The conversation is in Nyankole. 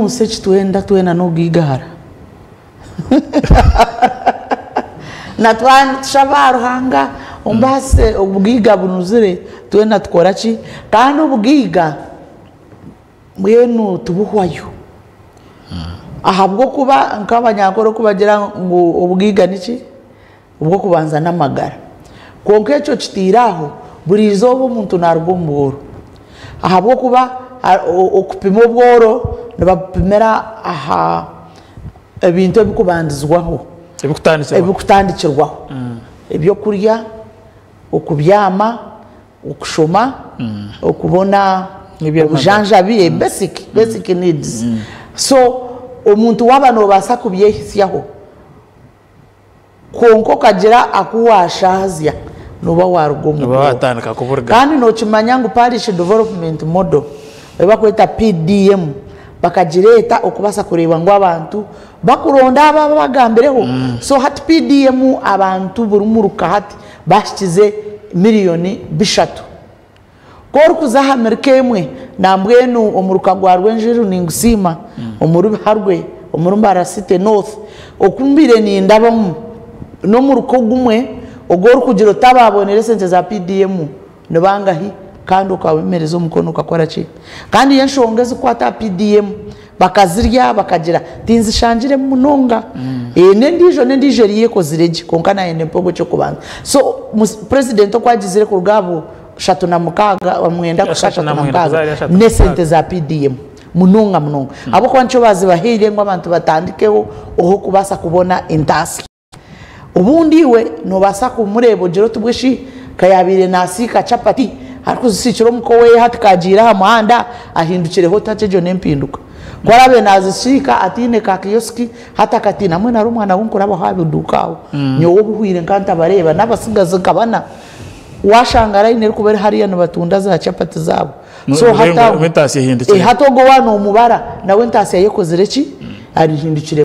Omu nsi eki twenda twena n'okugaigahara. Na twashaba aha Ruhanga ombaasise obugaiga bunuzire twena tukora ki? Kandi obugaiga mbwenu tibuhwayo ahabw'okuba nk'abanyankore oku bagira ngu obugaiga niki? Obw'okubanza n'amagara. Kwonka ekyo kitaire aho, buri izooba omuntu naaruga omu bworo. Ahabw'okuba okupima obworo nibabupimira aha ebintu ebirikubandizibwaho, ebirikutandikirwaho. Ebyokurya, okubyama, okushoma, okubona obujanjabi, basic, basic needs. So omuntu waaba noobaasa kubyehisyaho, Kwonka okagira aku waashaazya, nooba waaruga omu Nooba bworo. waatandika kuburugamu. Kandi nookimanya ngu Parish Development Model ei barikweta PDM bakagireeta okubaasa kureeba ngu abantu bakuronda abo abu bagambireho. So hati PDM abantu buri muruka hati bahikize miriyoni bishatu. Ku orikuza aha mirika emwe, nambwenu omuruka gwa Rwenjeru ningusiima, omuri Biharwe, omuri Mbarara City North, oku mbaire nindabamu, n'omuruka ogumwe ogu orikugira oti abaabonire esente za PDM ni bangahi kandi okabemereza omukono okakora ki? Kandi enshonga ezikukwata aha PDM bakazirya bakagira tinzishangiremu munonga. N'endiijo n'endiijo eriyo ekozire gye kwonka naanye nimpa ogwo eky'okubanza. So Purezidenti oku agizire kuruga aha 36, mwenda kuhika ashatu na mukaaga n'esente za PDM munonga munonga ahabw'okuba nikyo baazibahaire ngu abantu batandikeho oh'okubaasa kubona entaasya. Obundi iwe noobaasa kumureeba ogire oti bwe shi ka yaabaire naasiika chapati arikuzisiikira omuka oweye hati ka agiire aha muhanda ahindukireho oti hati egyo n'empinduka. Ku araabe naazisiika ataine ka kiyosiki hati akatiina mbwenu hariho omwana ou nkurabaho aha iduuka aho nyowe obuhwire nka ntabareeba n'abatsigazi nka bana waashanga layini erikuba eri hariya nibatunda za chapati zaabo. So hati aho hati ogwo waaba noomubara nawe entaasya ye ekozire ki? Arihindukire.